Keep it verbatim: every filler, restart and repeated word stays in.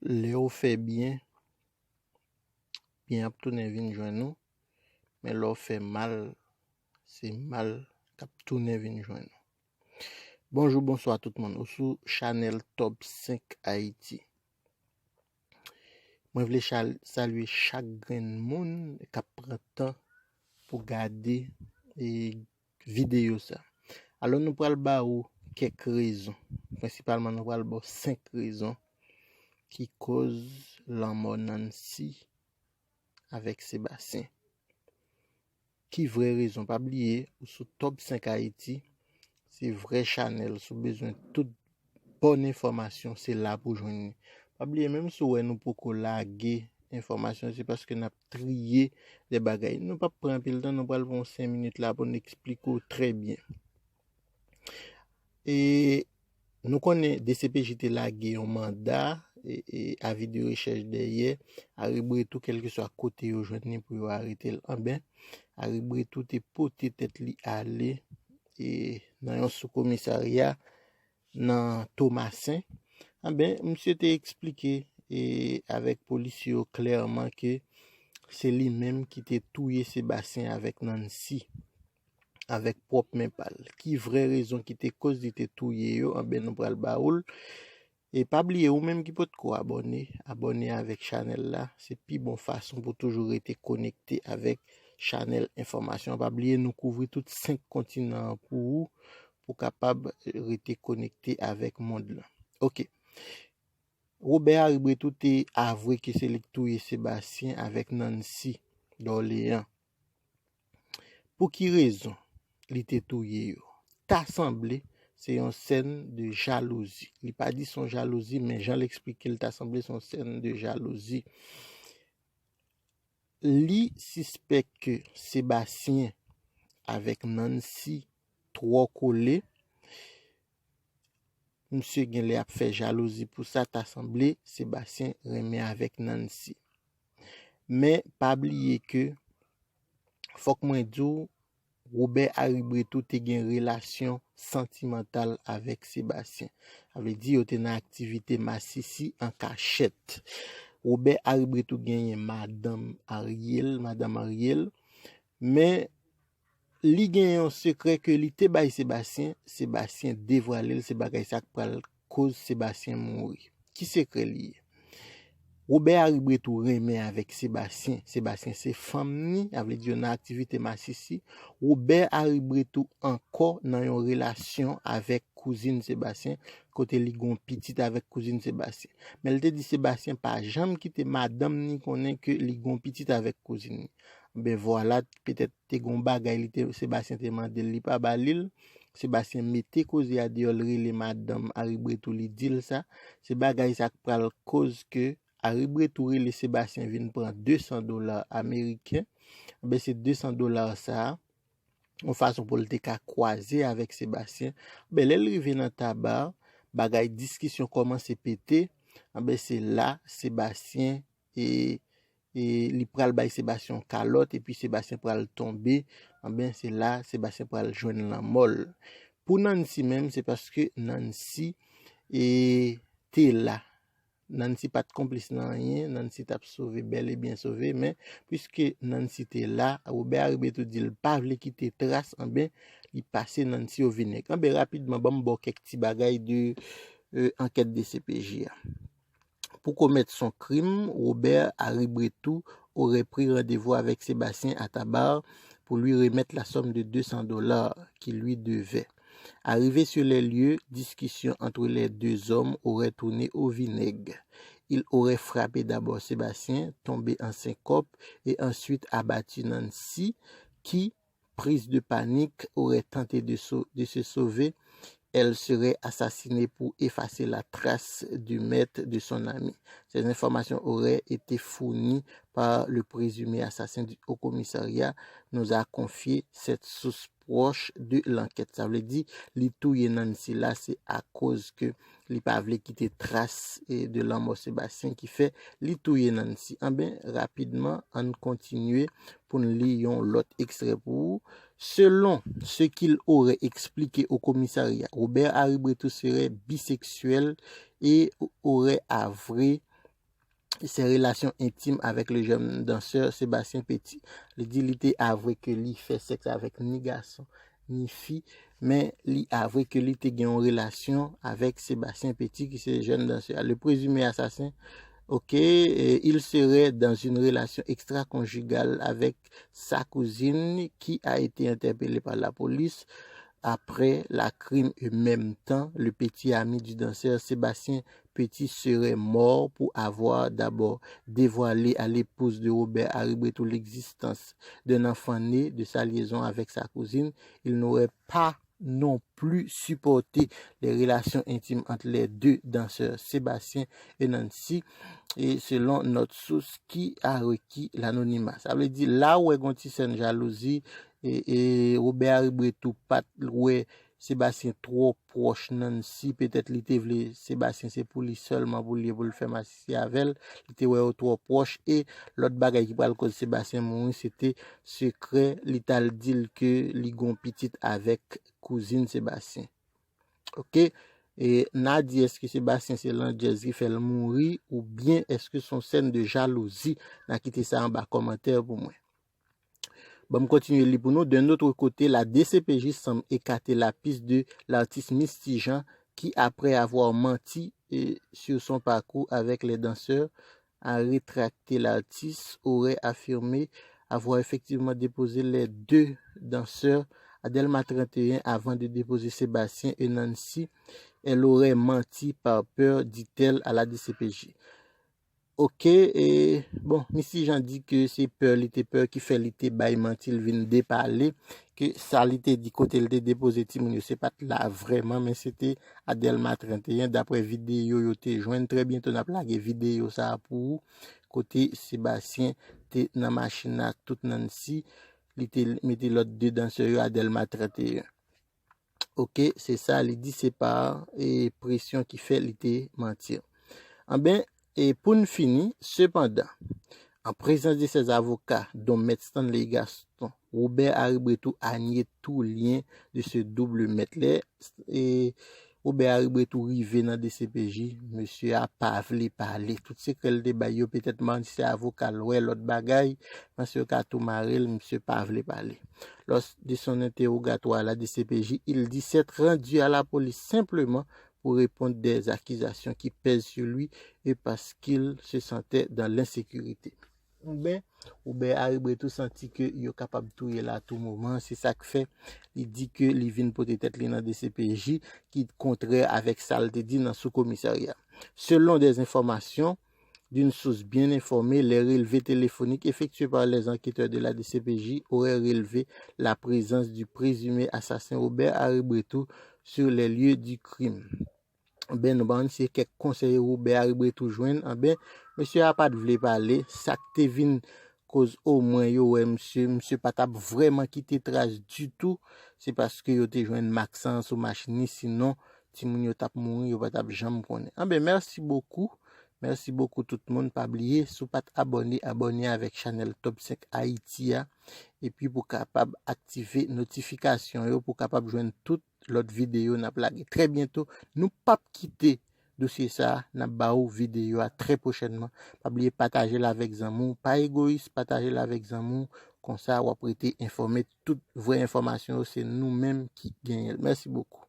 Lè w fè byen, byen ap tounen vin jwenn ou, men lè w fè mal, se mal k ap tounen vin jwenn ou. Bonjou, bonswa tout moun. Ou sou chanèl Top senk Ayiti. Mwen vle chal-, salye chak grenn moun k ap pran tan pou gade, e, videyo sa. Alò, nou pral ba ou kèk rezon. Prensipalman, nou pral ba w senk rezon ki koz lanmò Nancy avèk Sebastien. Ki vrè rezon? Pa bliye, ou sou Top senk Ayiti, se vrè chanèl. Si w bezwen tout bòn enfòmasyon, se la pou w jwenn li. Pa bliye, menm si w wè nou poko lage enfòmasyon, se paske n ap triye de bagay. Nou p ap pran anpil tan, nou pral pran senk minit la pou n eksplike w trè byen. E nou konnen D C P J te lage yon manda, e, e, avi de rechèch dèyè Harry Bretous, kèlkeswa kote yo jwenn li pou yo arete l. Anben, Harry Bretous te pote tèt li ale, e, nan yon soukomisarya nan Tomasen. Anben, misye te eksplike, e, avèk polisye yo klèman ke se li menm ki te touye Sebastien avèk Nancy, avèk pwòp men pa l. Ki vrè rezon ki te koz li te touye yo? Anben, nou pral ba ou l. E pa bliye, ou menm ki potko abòne, abòne avèk chanèl la. Se pi bon fason pou toujou rete konekte avèk chanèl enfòmasyon. Pa bliye, nou kouvri tout senk kontinan an pou ou, pou kapab rete konekte avèk mond lan. Oke. Robert Harry Bretous te avwe ke se li k touye Sebastien avèk Nancy Dorlean. Pou ki rezon li te touye yo? Ta sanble se yon sèn de jalouzi. Li pa di se yon jalouzi, men jan l eksplike l, ta sanble se yon sèn de jalouzi. Li sispèk ke Sebastien avèk Nancy twò kole. Misye genlè ap fè jalouzi pou sa, ta sanble Sebastien renmen avèk Nancy. Men pa bliye ke, fòk mwen di w, Robert Harry Bretous te gen relasyon santimantal avèk Sebastien. Sa vle di yo te nan aktivite masisi an kachèt. Robert Harry Bretous genyen madanm Ariel, madanm Ariel, men li gen yon sekrè ke li te bay Sebastien, Sebastien devwale l, se bagay sa k pral koz Sebastien mouri. Ki sekrè li ye? Robert Harry Bretous renmen avèk Sebastien. Sebastien se fanm ni, sa vle di yo nan aktivite masisi. Robert Harry Bretous ankò nan yon relasyon avèk kouzin Sebastien, kote li gon pitit avèk kouzin Sebastien. Men l te di Sebastien pa janm kite madanm ni konnen ke li gon pitit avèk kouzin ni. Ben vwala, petèt te gon bagay li te, Sebastien te mande l, li pa ba li l. Sebastien mete koze a deyò, l rele madanm Harry Bretous, li di l sa. Se bagay sa k pral koz ke Harry Bretous rele Sebastien vin pran de san dola ameriken. Ben se de san dola sa a, yon fason pou l te ka kwaze avèk Sebastien. Ben lè l rive nan Taba, bagay diskisyon kòmanse pete. Anben se la Sebastien e, e li pral bay Sebastien yon kalòt, epi Sebastien pral tonbe. Anben se la Sebastien pral jwenn lanmò l. Pou Nancy menm, se paske Nancy, e, te la. Nancy pa t konplis nan anyen, Nancy t ap sove, bèl e byen sove, men piske Nancy te la, Robert Harry Bretous di l pa vle kite tras, anben li pase Nancy o vinèg. Anben rapidman, ban m ba w kèk ti bagay de, e, ankèt D C P J a. Pour commettre son crime, Robert Harry Bretous aurait pris rendez-vous avec Sébastien à Tabar pour lui remettre la somme de deux cents dollars qu'il lui devait. Arrivé sur les lieux, discussion entre les deux hommes aurait tourné au vinaigre. Il aurait frappé d'abord Sébastien, tombé en syncope, et ensuite abattu Nancy, qui, prise de panique, aurait tenté de, sau- de se sauver. Elle serait assassinée pour effacer la trace du meurtre de son ami. Ces informations auraient été fournies par le présumé assassin du haut commissariat, nous a confié cette source proche de l'enquête. Sa vle di, li touye Nancy la, se akoz ke li pa vle kite tras, e, de lanmò Sebastien ki fè li touye Nancy. Anben, rapidman, ann kontinye pou n li yon lòt ekstrè pou ou. Selon ce qu'il aurait expliqué au commissariat, Robert Harry Bretous serait bisexuel et aurait avré ses relations intimes avec le jeune danseur Sébastien Petit. Li di li te avwe ke li fè sèks avèk ni gason, ni fi, men li avwe ke li te gen yon relasyon avèk Sébastien Petit, ki se jèn dansè a. Le présumé assassin, ok, euh, il serait dans une relation extra-conjugale avec sa cousine qui a été interpellée par la police après la crime et même temps, le petit ami du danseur Sébastien Petit serait mort pour avoir d'abord dévoilé à l'épouse de Robert Aribretou l'existence d'un enfant né de sa liaison avec sa cousine. Il n'aurait pas non plus supporté les relations intimes entre les deux danseurs, Sébastien et Nancy, et selon notre source qui a requis l'anonymat. Sa vle di, la ou wè gon ti sèn jalouzi, e, e Robert Aribretou pa t wè Sébastien twò pwòch Nancy, petèt li te vle Sébastien se pou li sèlman pou li ye, pou l fè masisi avè l, li te wè yo twò pwòch, e lòt bagay ki pral koz Sébastien mouri, se te sekrè, li t al di l ke li gon pitit avèk kouzin Sébastien. Ok? E n a di, èske Sébastien se landjèz ki fè l mouri, oubyen èske se yon sèn de jalouzi? N a kite sa anba kòmantè pou mwen. Bon, m kontinye li pou nou. D'un autre côté, la D C P J semble écarter la piste de l'artiste Misty Jean, qui, après avoir menti, euh, sur son parcours avec les danseurs, a rétracté. L'artiste aurait affirmé avoir effectivement déposé les deux danseurs à Delma trente et un avant de déposer Sébastien et Nancy. Elle aurait menti par peur, dit-elle à la D C P J. Ok, e, bon, Misty Jean di ke se pè li te pè ki fè li te bay manti, l vin depale, ke sa li te di kote l te depoze timoun yo, se pa t la vrèman, men se te a Delma trente et un, daprè videyo yo te jwenn. Trè byento n ap lage videyo sa a pou ou, kote Sébastien te nan machin nan ak tout Nancy, li te mete lòt de dansè yo a Delma trente et un. Ok, se sa li di, se pa, e, presyon ki fè li te manti. Anben, e pou n fini, sepandan, en présence de ses avocats, dont Maître Stanley Gaston, Robert Aribretou a nié tout lien de ce double maître. Lè, e, Robert Aribretou rive nan D C P J, mesye a pa vle pale. Tout sekrè l te bay yo, petèt manti se avoka l wè lòt bagay, panse yo ka tou mare l, mesye pa vle pale. Lors de son interrogatoire à la D C P J, il dit s'être rendu à la police simplement pour répondre des accusations qui pèsent sur lui et parce qu'il se sentait dans l'insécurité. Oubyen, Robert Aribretou santi ke yo kapab touye l a tou moman. Se sa k fè li di ke li vin pote tèt li nan D C P J, ki kontrè avèk sa l te di nan sou komisarya. Selon des informations d'une source bien informée, les relevés téléphoniques effectués par les enquêteurs de la D C P J auraient relevé la présence du présumé assassin Robert Aribretou sur les lieux du crime. Ben, nou pa konn si se kèk konsèy Robert Aribretou jwenn, anben, mesye a pa t vle pale, sa k te vin koz omwen yo wè misye, misye pa t ap vrèman kite tras ditou, se paske yo te jwenn mak san sou machin li, sinon timoun yo t ap mouri, yo pa t ap janm konnen. Anben, mèsi bokou, mèsi bokou tout moun, pa bliye, si w pa t abòne, abòne avèk chanèl Top senk Ayiti a, epi pou kapab aktive notifikasyon yo, pou kapab jwenn tout lòt videyo n ap lage trè byento. Nou p ap kite dosye sa a, n ap ba ou videyo a trè pwochènman. Pa bliye pataje l avèk zanmi w. Pa egoyis, pataje l avèk zanmi w. Konsa, w ap rete enfòme. Tout vrè enfòmasyon yo, se nou menm ki genyen l. Mèsi bokou.